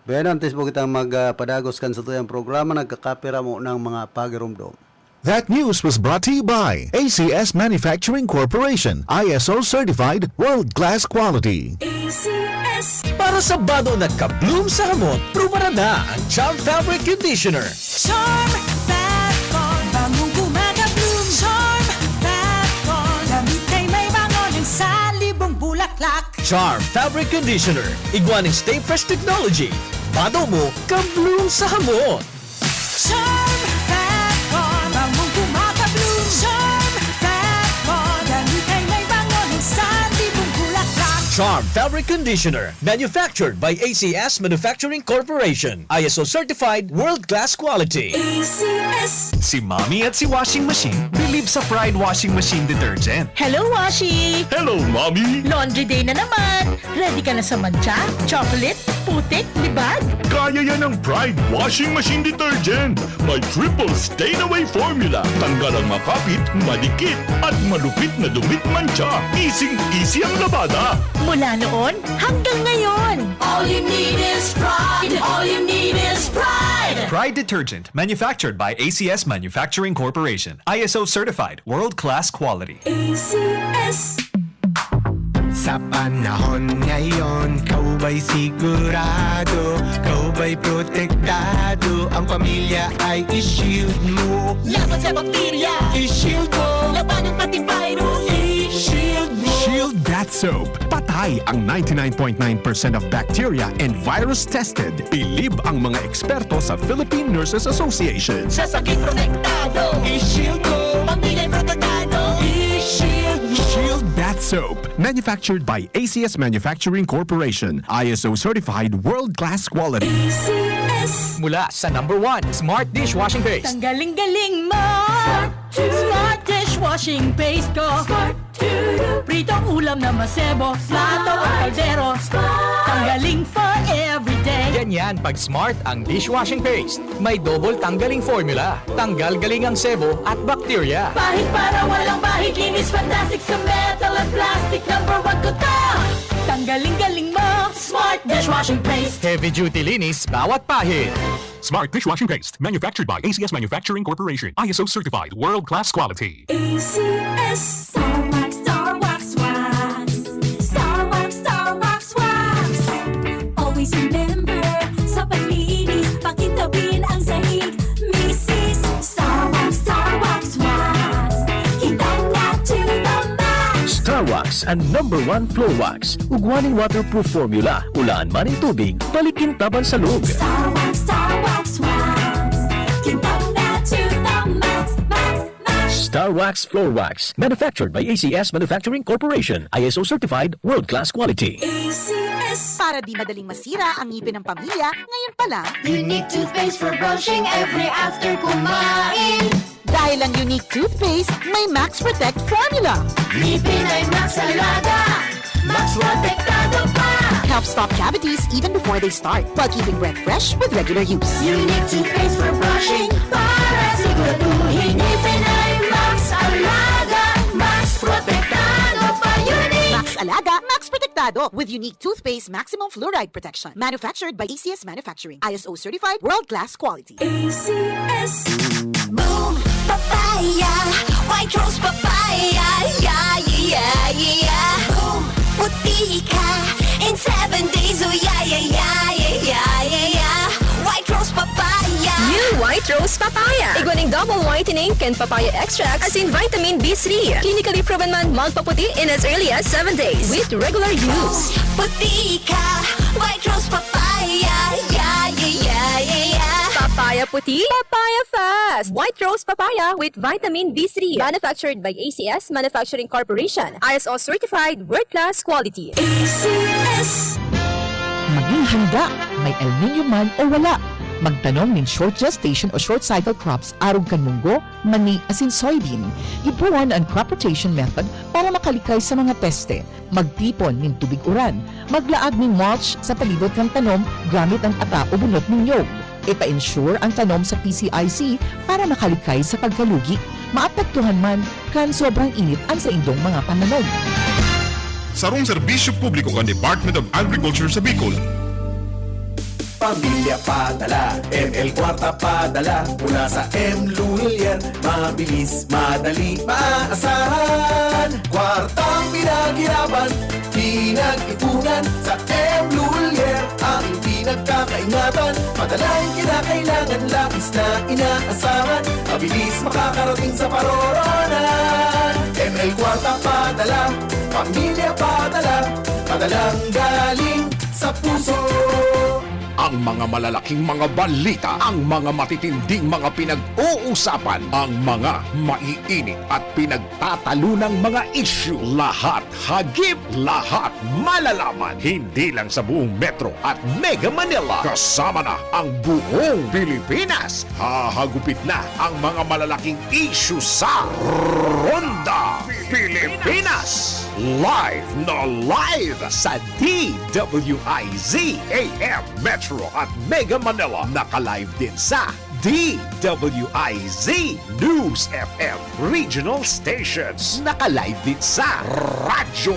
Bueno, antes po kitang mag, ah, padagos kan satuyang programa, nagkakapira mo ng mga pagirumdom. That news was brought to you by A C S Manufacturing Corporation, I S O certified, world-class quality. A C S. Para sa bado na ka-bloom sa hamot, prubaran na ang Charm Fabric Conditioner. Charm Fab Con, bangong gumagabloom. Charm Fab Con, damit ay may bango ng salibong bulaklak. Charm Fabric Conditioner, igwa nin Stay Fresh Technology. Bado mo, ka-bloom sa hamot. Charm Fab Con, bangong gumagabloom. Charm Fab Con, damit ay may bango ng salibong bulaklak. Charm Fabric Conditioner, manufactured by A C S Manufacturing Corporation. I S O certified, world-class quality. A C S. Si Mommy at si Washing Machine bilib sa Pride Washing Machine Detergent. Hello, Washi! Hello, Mommy! Laundry day na naman! Ready ka na sa mantsa, chocolate, putik, libag? Kaya yan ng Pride Washing Machine Detergent. May triple stain away formula. Tanggal ang makapit, madikit, at malupit na dumit mantsa. Easing-easy ang labada. Mula noon hanggang ngayon. All you need is Pride. All you need is Pride. Pride Detergent, manufactured by A C S Manufacturing Corporation. I S O certified, world-class quality. A C S. Sa panahon ngayon, kaubay sigurado, kaubay protektado, ang pamilya ay i-shield mo. Laban sa bakterya, i-shield mo. Labanan pati virus, i-shield mo. Shield Bath Soap. Patay ang ninety-nine point nine percent of bacteria and virus tested. Bilib ang mga eksperto sa Philippine Nurses Association. Sa sakit protektado, i-shield mo. Pamilya protektado, i-shield mo. Shield Bath Soap. Manufactured by A C S Manufacturing Corporation. I S O certified, world-class quality. A C S. Mula sa number one, Smart Dishwashing Paste. Tanggaling-galing mo! Smart Dishwashing Paste ko! Pritong ulam na masebo, plato o kaldero. Tanggaling for everyday. Ganyan pag Smart ang dishwashing paste. May double tanggaling formula. Tanggal galing ang sebo at bakterya. Pahid para walang bahid, linis fantastic sa metal at plastic. Number one ko to. Tanggaling-galing mo, Smart Dishwashing Paste. Heavy duty linis bawat pahid. Smart Dishwashing Paste, manufactured by A C S Manufacturing Corporation. I S O certified, world-class quality. A C S. Star Wax, Star Wax, Wax. Star Wax, Star Wax, Wax. Always remember, sa paglinis, pakintabin ang sahig. Misis, Star Wax, Star Wax, Wax. Kintab na to the max. Star Wax, ang number one floor wax. Ugwa nin waterproof formula. Ulaan man nin tubig, balik kintaban sa loob. Star Wax, Star Wax, Wax. Kintab na to the max, max, max. Star Wax Floor Wax, manufactured by A C S Manufacturing Corporation, I S O certified, world-class quality. A C S. Para di madaling masira ang ngipin ng pamilya, ngayon pa lang. Unique toothpaste for brushing every after kumain. Dahil ang Unique Toothpaste may Max Protect Formula. Ngipin ay Max Alaga, Max Protektado pa. Helps stop cavities even before they start, while keeping breath fresh with regular use. Unique Toothpaste for brushing, para siguraduhin ngipin ay Max Alaga, Max Protektado pa. Unique! Max Alaga, Max Protektado, with Unique Toothpaste Maximum Fluoride Protection. Manufactured by A C S Manufacturing. I S O certified, world-class quality. A C S. Boom Papaya, White Rose Papaya, yeah, yeah, yeah, yeah. Boom, puti ka in seven days, oh yeah, yeah, yeah, yeah, yeah, yeah, yeah. White Rose Papaya. New White Rose Papaya. Igwa ning double whitening kan papaya extract, asin vitamin B three. Clinically proven man magpaputi in as early as seven days with regular use. Puti ka, White Rose Papaya, yeah, yeah, yeah, yeah, yeah. Papaya Puti, Papaya Fest! White Rose Papaya with Vitamin B three. Manufactured by A C S Manufacturing Corporation. I S O certified, world-class quality. A C S. Maging handa, may El Niño man o wala. Magtanom nin short gestation o short cycle crops arog kan munggo, mani asin soybean. Gibohon an crop rotation method para makalikay sa mga peste. Magtipon nin tubig uran. Maglaag nin mulch sa palibot kan tanom gamit an ata o bunot nin niyog. Ipa-insure an tanom sa P C I C para makalikay sa pagkalugi. Maapektuhan man kan sobrang init an saindong mga pananom. Sarong serbisyo publiko kan Department of Agriculture sa Bicol. Pamilya padala, M L Kwarta padala, mula sa M Lulier. Mabilis, madali, maaasahan. Kwartang pinaghirapan, pinag-ipunan, sa M Lulier ang pinagkakaingatan. Madalang kinakailangan, labis na inaasahan. Mabilis makakarating sa paroroonan. M L Kwarta padala, pamilya padala, padalang galing sa puso. Ang mga malalaking mga balita, ang mga matitinding mga pinag-uusapan, ang mga maiinit at pinagtatalunang mga isyu, lahat hagip, lahat malalaman. Hindi lang sa buong Metro at Mega Manila, kasama na ang buong Pilipinas. Hahagupit na ang mga malalaking isyu sa Ronda Pilipinas. Live na live sa D W I Z A M Metro at Mega Manila. Naka-live din sa D W I Z News F M Regional Stations. Naka-live din sa Radyo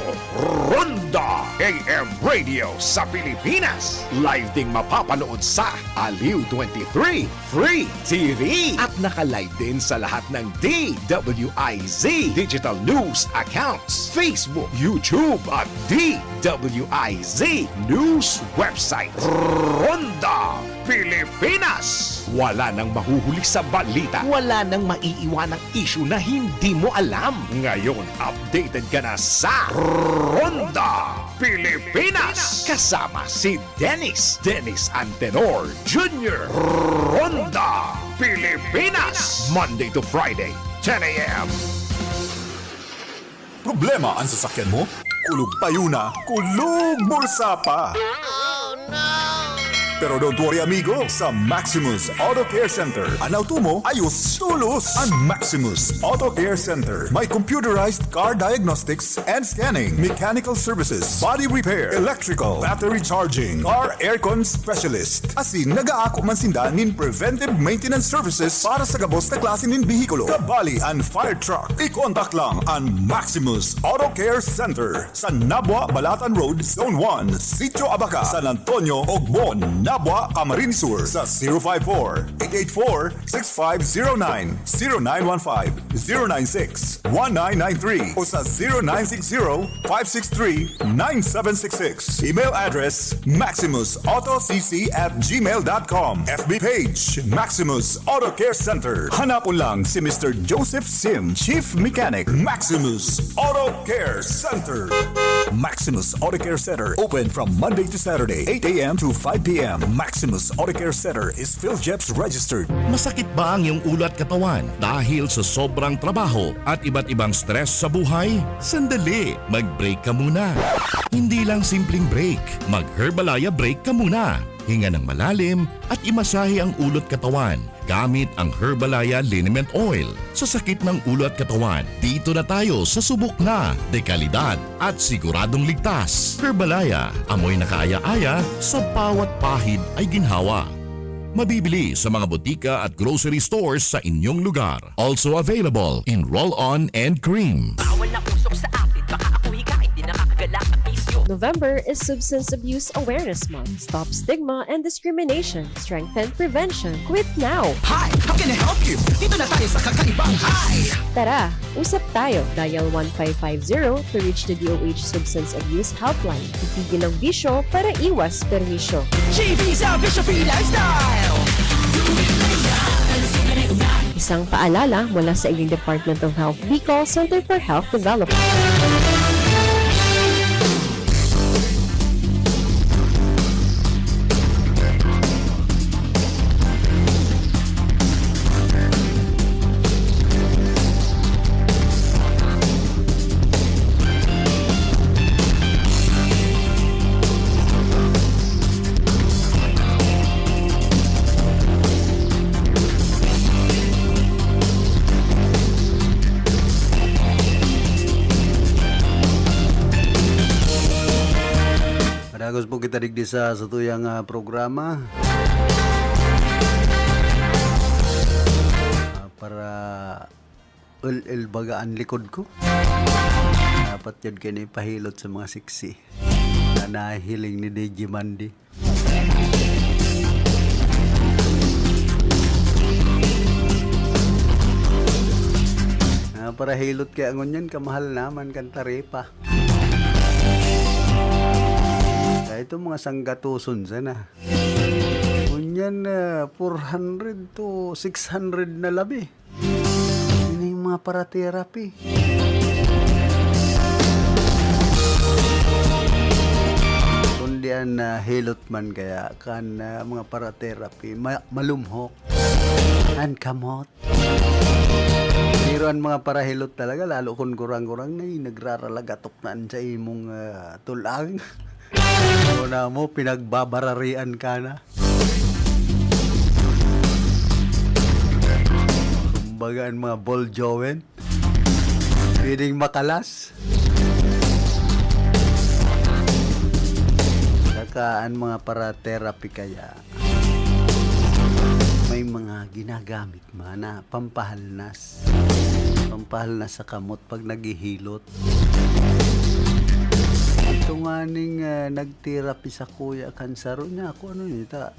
Ronda A M Radio sa Pilipinas. Live ding mapapanood sa Aliw twenty-three Free T V. At naka-live din sa lahat ng D W I Z digital news accounts, Facebook, YouTube, at D W I Z News website. Ronda Pilipinas! Wala nang mahuhuli sa balita. Wala nang maiiwanang isyu na hindi mo alam. Ngayon, updated ka na sa Ronda Pilipinas! Kasama si Dennis, Dennis Antenor Junior. Ronda Pilipinas! Monday to Friday, ten A M. Problema an sasakyan mo? Kulog payo na, kulog bulsa pa! Pero don't worry, amigo, sa Maximus Auto Care Center, an auto mo ayos tolos! An Maximus Auto Care Center may computerized car diagnostics and scanning, mechanical services, body repair, electrical, battery charging, car aircon specialist. Asin nagaako man sinda nin preventive maintenance services para sa gabos na klase nin behikulo, kabali an fire truck. I-contact lang an Maximus Auto Care Center sa Nabua, Balatan Road, Zone one, Sitio Abaca, San Antonio, Ogbon, Nabua, Camarines Sur, sa zero five four, eight eight four, six five zero nine, zero nine one five, zero nine six, one nine nine three o sa zero nine six zero, five six three, nine seven six six. Email address, maximus auto c c at gmail dot com. F B page, Maximus Auto Care Center. Hanapon lang si Mister Joseph Sim, Chief Mechanic, Maximus Auto Care Center. Maximus Auto Care Center, open from Monday to Saturday, eight a m to five p m. Maximus Auto Care Center is PhilJEPS registered. Masakit ba ang iyong ulo at katawan dahil sa sobrang trabaho at iba't ibang stress sa buhay? Sandali, mag-break ka muna. Hindi lang simpleng break, mag-Herbalaya break ka muna. Hinga ng malalim at imasahe ang ulo at katawan gamit ang Herbalaya Liniment Oil. Sa sakit ng ulo at katawan, dito na tayo sa subok na, dekalidad at siguradong ligtas. Herbalaya, amoy na kaaya-aya, sa bawat pahid ay ginhawa. Mabibili sa mga botika at grocery stores sa inyong lugar. Also available in roll-on and cream. Bawal na usok sa akin, baka ako hikain, di nakakagalak ang bisyo. November is Substance Abuse Awareness Month. Stop stigma and discrimination. Strengthen prevention. Quit now! Hi! How can I help you? Dito na tayo sa kakaibang Hi! Tara, usap tayo. Dial one five five zero to reach the D O H Substance Abuse Helpline. Itigil ang bisyo para iwas perwisyo. G V sa Bisyo Free Lifestyle! Isang paalala mula sa inyong Department of Health Bicol Center for Health Development. Tadigdi sa satuyang, ah, programa. Ah, para el-el baga an likod ko. Dapat yun kayo na ipahilot sa mga sexy na nahihiling ni D J Mandy. Ah, para hilot kaya ngunyan, kamahal naman kan taripa. Kaya itong mga sanggatuson sana. Ngunyan, ah, four hundred to six hundred na labi. Yun yung mga para-therapy. Kundi an, ah, hilot man kaya kan, ah, mga para-therapy, ma-, malumhok an kamot. Pero an mga parahilot talaga, lalo kun gurang-gurang na, eh, nagraralagatok na an sa imong, ah, tulang. Ano na mo, pinagbabararian ka na. Kumbaga, an mga ball joint, pwedeng makalas. Saka an mga para-therapy kaya, may mga ginagamit man na pampahalnas. Pampahalnas sa kamot pag naghihilot. Ito nga ning, ah, nag-therapy sa kuya kan saro niya, kung ano yun, ta-,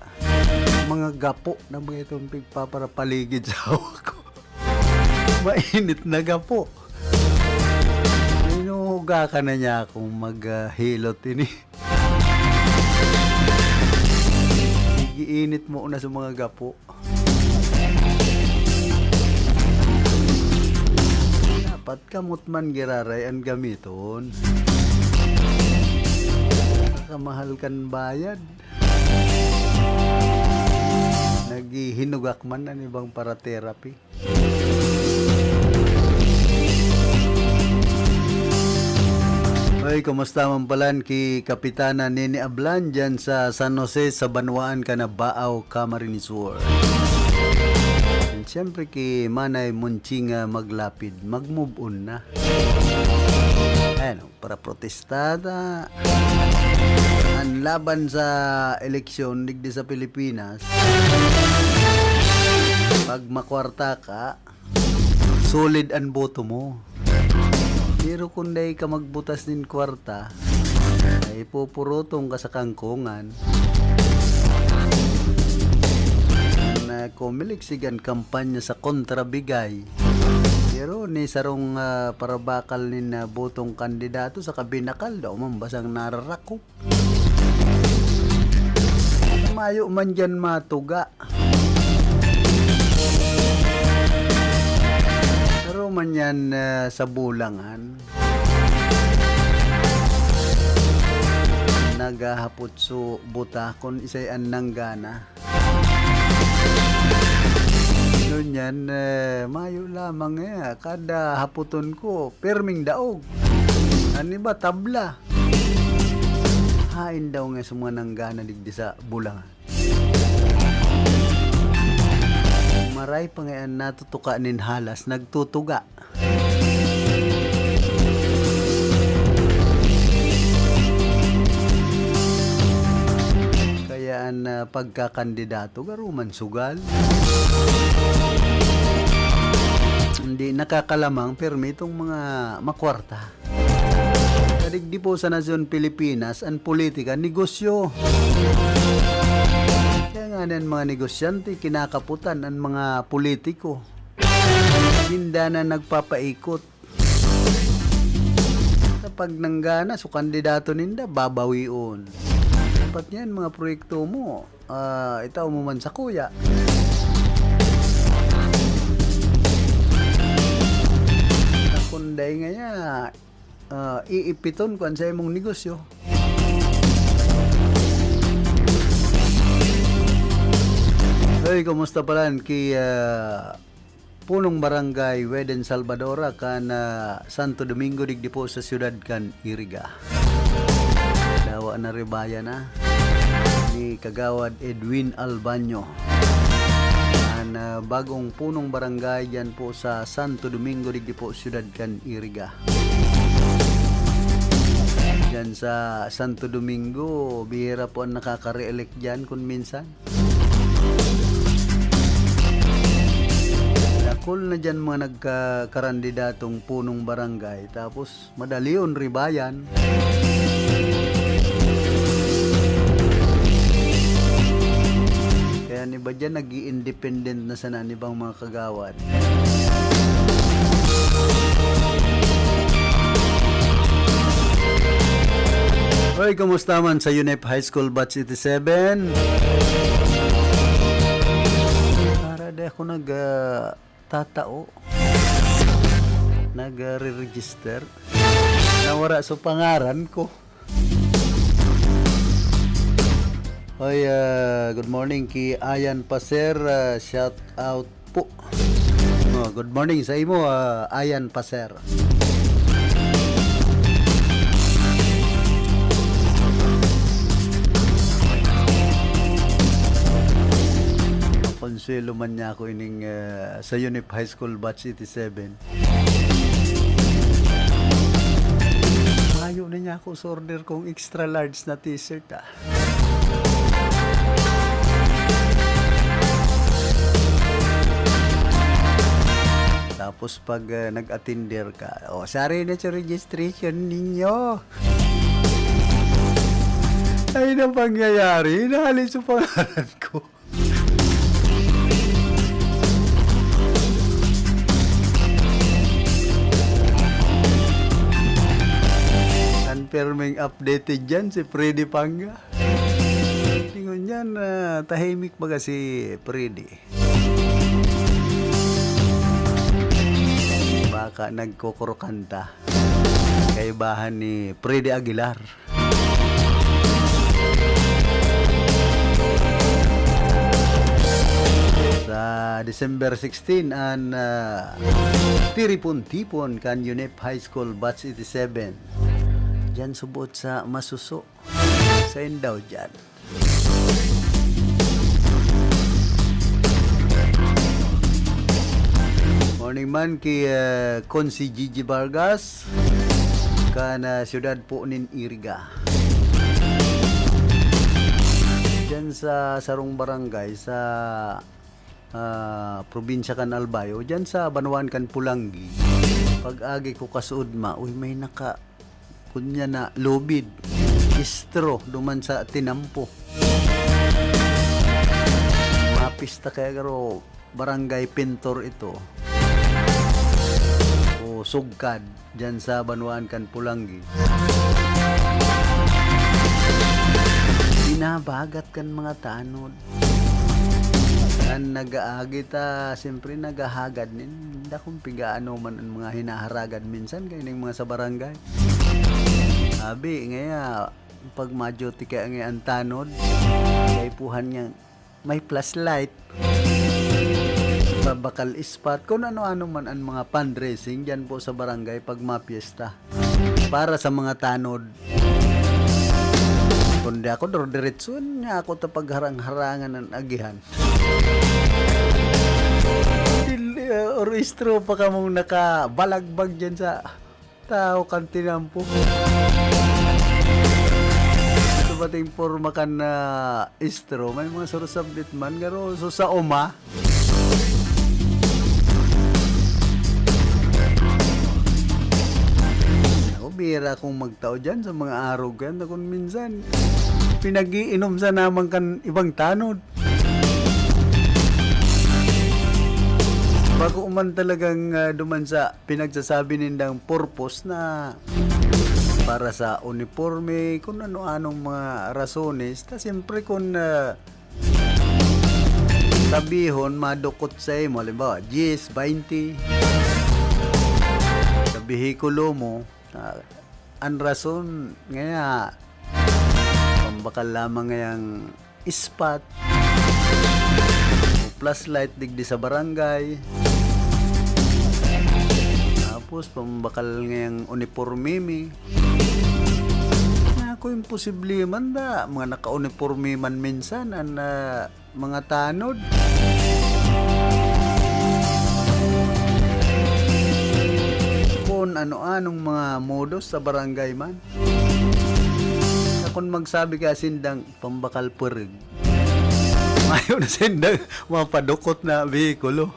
mga gapo na mga itong pigpaparapaligid sa hawak ko. Mainit na gapo. Hinuhugakan na niya akong mag, ah, hilot ini. Igiinit mo na sa mga gapo. Dapat kamot man giraray an gamiton. Nakamahal kan bayad. Naghihinugak man an ibang para-therapy. Hoy, kumusta man palan ki Kapitana Nene Ablan dyan sa San Jose, sa Banwaan, Canabao, Camarines Sur? And siyempre ki Manay Munching, ah, Maglapid, mag-move on na. Ayan, oh, para protestada. An laban sa eleksyon digdi sa Pilipinas, pag makwarta ka, solid an boto mo. Pero kun dai ka magbutas nin kwarta, ay pupurutong ka sa kangkungan. Na kumiliksig an kampanya sa kontrabigay. Pero ni sarong, ah, parabakal nin, ah, botong kandidato sa kabinakal, daw man basang nararakop. Mayo man diyan matuga. Pero man yan, ah, sa bulangan, naghahapot so buta kun isay an nanggana. Ngunyan, eh, mayo lamang, eh, kada hapoton ko, pirming daog. An iba, tabla. Haen daw nga sa mga nanggana digdi sa bulangan. Maray pa nga an natutuka nin halas, nagtutuga. Kaya an, ah, pagkakandidato, garo man sugal. Hindi nakakalamang, pirmi itong mga makwarta. Kadigdi po sa nasyon Pilipinas, an politika, negosyo. Kaya nga an mga negosyante, kinakaputan an mga politiko. Ninda na nagpapaikot. Sa pag nanggana, so kandidato ninda, babawion. Dapat yan, mga proyekto mo, ah, itao mo man sa kuya. Kunday ngaya, ah, iipiton ko an sa imong negosyo. Hey, kumusta palan ki, ah, Punong Barangay Weden Salvadora kan, ah, Santo Domingo digdi po sa siyudad kan Iriga. Dawa na ribaya na ni Kagawad Edwin Albaño. An, ah, bagong punong barangay diyan po sa Santo Domingo digdi po siyudad kan Iriga. Diyan sa Santo Domingo, bihira po ang nakaka-re-elect diyan kun minsan. Dakul na diyan mga nagkakandidatong punong barangay, tapos madali yun, ribayan. Kaya ang iba diyan, nag-i-independent na sana ang ibang mga kagawad. Hoy, kumusta man sa UNEP High School Batch eighty-seven? Para di ako nag, ah, tatao. Nag, ah, re-register. Nawara sa pangaran ko. Hoy, ah, good morning ki Ayan Paser, ah, shout out po. Oh, good morning sa imo, ah, Ayan Paser. Makonsuelo man niya ako ining, ah, sa UNEP High School Batch eighty-seven. Mayo na niya ako sa order kong extra large na t-shirt, ah. Tapos pag, ah, nag-attender ka, "O, sari na sa registration ninyo." Ay, na pangyayari, inalis sa pangalan ko. Ang pirming updated dyan, si Freddy Panga. Tingnan yan, ah, tahimik baga si Freddy. Baka nagkukurukanta. Kaibahan ni Freddy Aguilar. Sa December sixteen, an, ah, tiripon-tipon kan UNEP High School Batch eighty-seven. Diyan subot sa Masuso. Sa indaw diyan. Morning man ki, ah, Consi Gigi Vargas, kan, ah, siyudad po nin Iriga. Diyan sa sarong barangay sa, ah, probinsya kan Albay, o diyan sa banwaan kan Polangui. Pag-agi ko kasuodma, uy, may naka-, kunya na lubid, istro, duman sa tinampo. Mapista kaya garo barangay pintor ito. O sugkad, diyan sa banwaan kan Polangui. Binabagat kan mga tanod. Kan nag-aagi ta, siyempre naghahagad nin dakong pigaano man an mga hinaharagad minsan kaining mga sa barangay. Abi, ngaya, pag ma-duty kaya ngaya an tanod, kaipuhan niya, may flashlight, babakal ispat, kung ano-ano man an mga fundraising diyan po sa barangay pag mapyesta para sa mga tanod. Kundi ako, dor-, diretso niya ako ta pagharang-harangan an agihan. Dili, ah, oristro pa kamong nakabalagbag dyan sa tao kan tinampo. Ito bating porma kan, ah, istro, may mga surusabit man, garo, so sa oma, Ako, bihira akong magtao diyan sa mga arog yan. Kung minsan, pinag-iinom sa naman kan ibang tanod. Bako man talagang, ah, duman sa pinagsasabi nindang purpose na para sa uniporme, kung ano-anong mga rasones. Ta siyempre kung, ah, sabihon, madukot sa imo, halimbawa, diyes, baynte, sa behikulo mo, ah, an rason ngaya, pambakal lamang ngayang ispat o flashlight digdi sa barangay. Tapos, pambakal ngayang uniporme mi. Ako, imposible man da. Mga naka-uniporme man minsan, an, ah, mga tanod. Kung ano-anong mga modus sa barangay man. Kun magsabi ka sindang pambakal purug, mayo na sindang mapadukot na behikulo.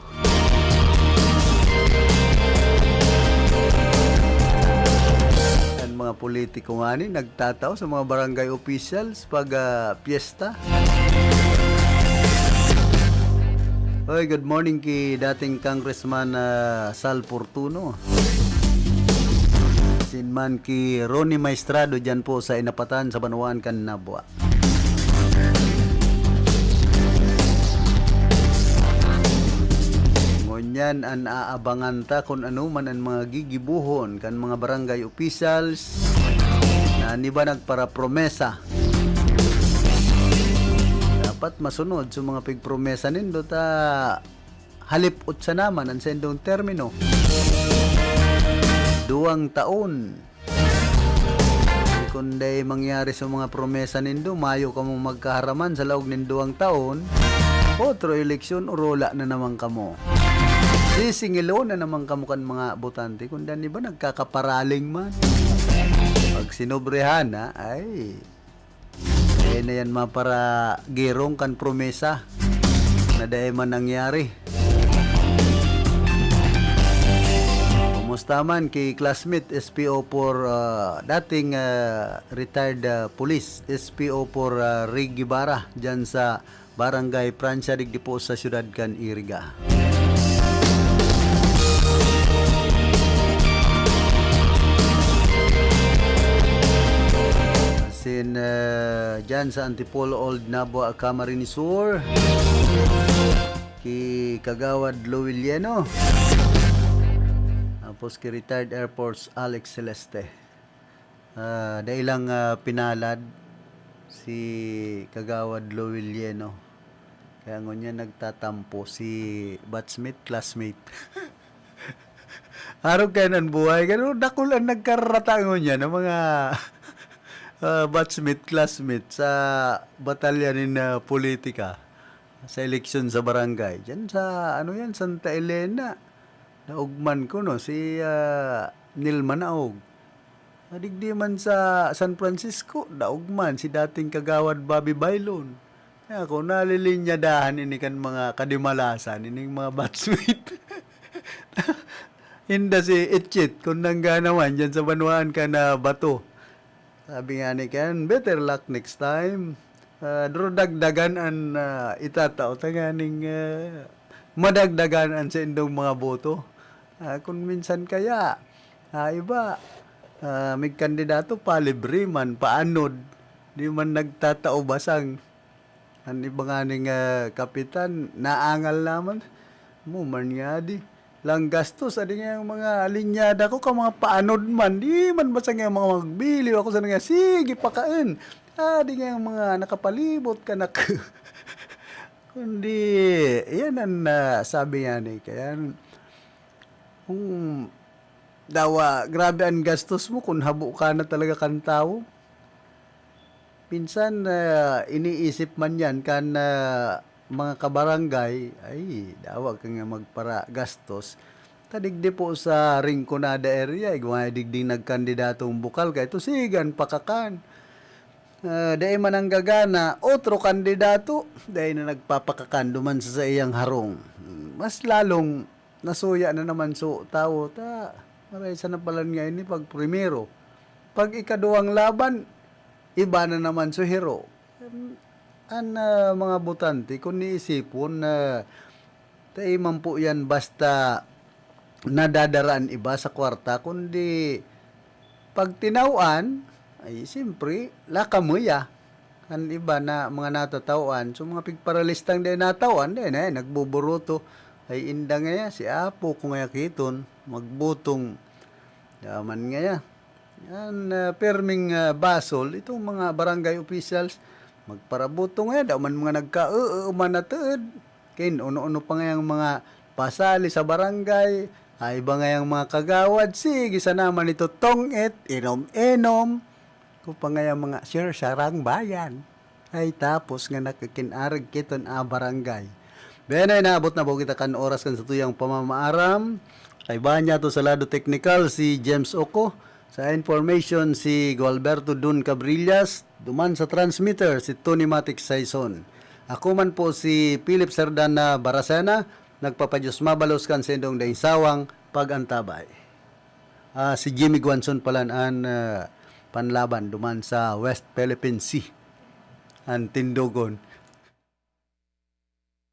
An mga politiko ngani nagtatao sa mga barangay officials pag, ah, piyesta. Oy, good morning ki dating Congressman, ah, Sal Fortuno. Asin man ki Ronnie Maestrado diyan po sa Inapatan, sa banwaan kan Nabua. Ngunyan an aabangan ta kun ano man an mga gigibohon kan mga barangay officials na an iba nagparapromesa. Dapat masunod sa mga pigpromesa nindo ta halip-ot sana man an saindong termino. Duwang taon. Kun dai mangyari sa mga promesa nindo, mayo kamong magkaharaman sa laog nin duwang taon, otro eleksyon, urola na naman kamo. Sisingilon na naman kamo kan mga botante, kun dai an iba nagkakaparaling man. Pag sinobrehan na, ay, eh, na yan maparagirong kan promesa na dai man nangyari. Kumusta man ki classmate, S P O four, ah, dating, ah, retired, ah, police, S P O four, ah, Rig Guevara, dyan sa Barangay Francia, digdi po sa siyudad kan Iriga. Asin, ah, dyan sa Antipolo Old Nabua, Camarines Sur, ki Kagawad Lowell Yeno. Tapos ki retired Air Force Alex Celeste. Ah, dai lang, ah, pinalad si Kagawad Lowell Yeno. Kaya ngunyan nagtatampo si batchmate, classmate. Arog kayo nan buhay. Pero dakul ang nagkararata ngunyan ng mga, ah, batchmate, classmate sa batalya nin, ah, politika sa eleksyon sa barangay. Diyan sa, ano yan, Santa Elena. Naugman ko, no, si, ah, Nilma Naog. Digdi man sa San Francisco, daog man si dating Kagawad Bobby Baylon. Kaya ako, nalilinyadahan ini kan mga kadimalasan, ining mga batchmate. Inda si Itchit, kung nanggana man, dyan sa banwaan ka na bato. Sabi nga ni Ken, "Better luck next time." Ah, duro dagdagan an, ah, itatao tanganing, ah, madagdagan an saindong mga boto. Ah, kun minsan kaya, ah, iba, ah, may kandidato pa libre man, paanod, di man nagtatao basang. An iba nganing, ah, kapitan, naangal naman. Mo man nga di. Lang gastos, adi nga yung mga linyada ko, ka mga paanod man. Di man basta nga mga magbiliw ako sa nga, "Sige, pakain." Adi nga yung mga nakapalibot ka na. Kundi, yan ang, ah, sabi nga ni, kaya, kung dawa, grabe ang gastos mo kung habo ka na talaga kan tawo. Minsan, ah, iniisip man yan kan, ah, mga kabarangay, ay, dawa ka nga magparagastos. Ta digdi po sa Rinconada area, igwa nga digdi nagkandidatong bukal, kaya ito, sigan, pakakan. Ah, dai man nanggagana, otro kandidato, dai na nagpapakakan duman sa saiyang harong. Mas lalong nasuya na naman so tawo, ta, maray sa napalan nga ini pag primero. Pag ikaduwang laban, iba na naman so hero. An, ah, mga botante, kung niisipon na, dai man po yan basta nadadara an iba sa kwarta, kundi pag tinawan, ay, siyempre, lakamoy, ah. An iba na mga natatawan, so mga pigparalistang dai natawan, dai na, eh, nagboboruto. Ay, inda ngaya, si Apo ko ngaya kiton, magbutong. Yaman ngaya. Yan, ah, perming, ah, basol, itong mga barangay officials, magparabutong ngaya, daw man mga nagka-, man na tuod. Kin, ono-ono pa ngayang mga pasali sa barangay, ay iba ngayang mga kagawad, sige sana man ito tong-it, inom-inom. Kung pa ngayang mga sir, sarang bayan. Ay tapos nga nakakinarag kiton a barangay. Bene, naabot na po kita kan oras kan satuyang pamamaaram. Kaibahan niya to sa lado teknikal si James Oco. Sa information si Gualberto Dun Cabrillas. Duman sa transmitter, si Tony Matic Saison. Ako man po si Philip Serdana Baracena, nagpapadiyos mabalos kan saindong daing sawang pag-antabay. Ah, si Jimmy Guanzon pala an, ah, panlaban duman sa West Philippine Sea. An tindogon,